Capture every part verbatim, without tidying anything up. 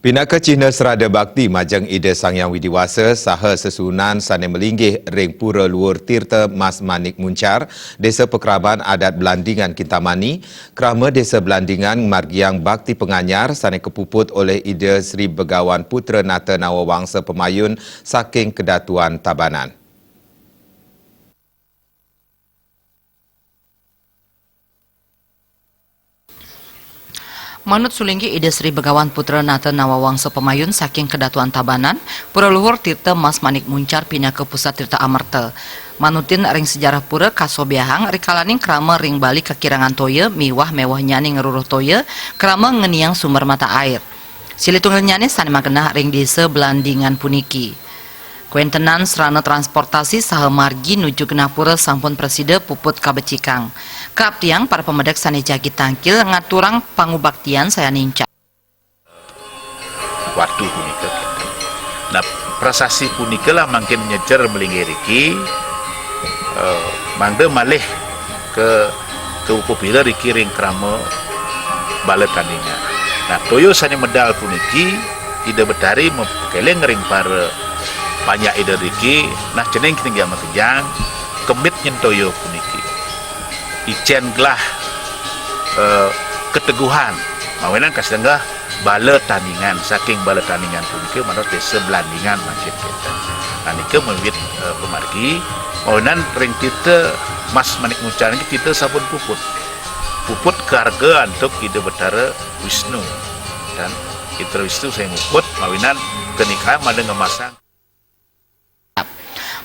Pinaka cihna srada bakti majeng Ida Sang Hyang Widi Wasa saha sesuhunan sane malinggih ring Pura Luhur Tirta Mas Manik Muncar, Desa Pakraman Adat Blandingan, Kintamani, krama Desa Blandingan ngamargiang bakti panganyar sane kapuput olih Ida Sri Begawan Putra Nata Nawawangsa Pamayun saking Kedatuan Tabanan. Manut sulinggih Ida Sri Begawan Putra Nata Nawawangsa Pamayun saking Kedatuan Tabanan, Pura Luhur Tirta Mas Manik Muncar pinaka pusat tirta amerta. Manutin ring sejarah pura kasobiahang rikalaning krama ring Bali kakirangan toya miwah mewehnyane ngruruh toya, krama ngeniang sumber mata air. Silih tunggilnyane sane magenah ring Desa Blandingan puniki. Kwentenan sarana transportasi saha margi nuju genah pura sampun prasida puput kabecikang. Kaaptiang para pamedek sane jagi tangkil ngaturang pangubaktian sayan nincap. Waktu punika. Nah, prasasti punika lah mangkin nyejer malinggih riki, eh, mangda malih ke, ke upapila riki ring krama bala tandingan. Nah, toya sane medal puniki Ida Betari mapakeleng ring para panjak Ida riki, nah cening kininggian makejang, kemit nyen toya puniki. Icen gelah, eh, keteguhan, mawinan kasenggah bala tandingan, saking bala tandingan punika manut Desa Blandingan mangkin kita. Nah, nika mawiwit, eh, pamargi, mawinan ring tirta Mas Manik Muncar niki tirta sampun puput. Puput karga antuk Ida Betara Wisnu. Dan Ida Betara Wisnu sane muput, mawinan kanikaan mada ngemasang.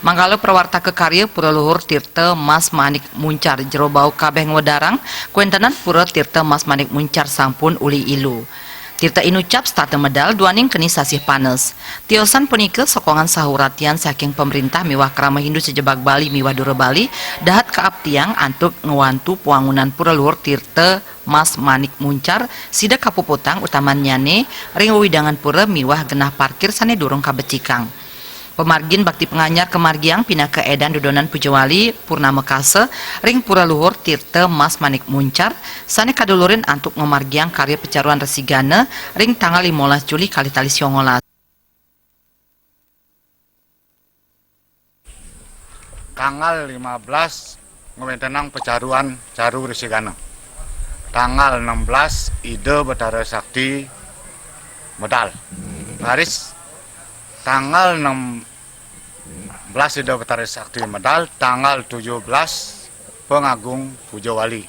Manggala prawartaka karya Pura Luhur Tirta Mas Manik Muncar jero bau kabeh ngwedarang, kwentenan Pura Tirta Mas Manik Muncar sampun uli ilu. Tirta inucap setata medal duaning keni sasih panes. Tiosan punika sokongan saha uratian saking pamrintah miwah krama Hindu sajebag Bali miwah dura Bali dahat kaaptiang antuk ngwantu pwangunan Pura Luhur Tirta Mas Manik Muncar sida kapuputang utamannyane ring wewidangan pura miwah genah parkir sane durung kabecikang. Pamargin bakti panganyar kamargiang pinaka edan dudonan pujawali Purnama Kasa ring Pura Luhur Tirta Mas Manik Muncar sane kadulurin antuk ngamargiang karya pecaruan Resi Gana ring tanggal limolas Juli kalih tali songolas. Tanggal lima belas ngwentenang pecaruan caru Resi Gana. Tanggal enam belas Ida Betara Sakti medal. Raris tanggal enam belas Ida Betara Sakti medal, tanggal tujuh belas Pangagung Puja Wali.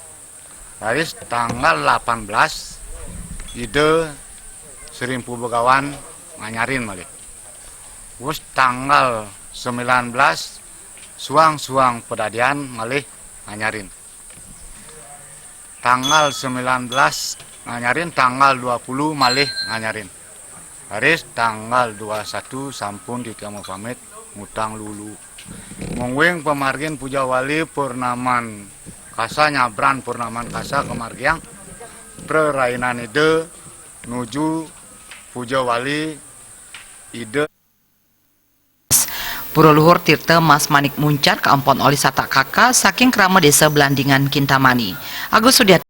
Raris tanggal delapan belas Ida Sri Empu Begawan nganyarin malih. Terus tanggal sembilan belas suang-suang padadian malih nganyarin. Tanggal sembilan belas nganyarin, tanggal dua puluh malih nganyarin. Raris tanggal dua satu sampun titiang mapamit ngutang lulu. Mungguing pamargin Puja Wali Purnaman Kasa, nyabran Purnaman Kasa kamargiang prarainan Ida nuju Puja Wali Ida. Pura Luhur Tirta Mas Manik Muncar kaempon olih satak kaka saking krama Desa Blandingan, Kintamani. Agus Sudiarto.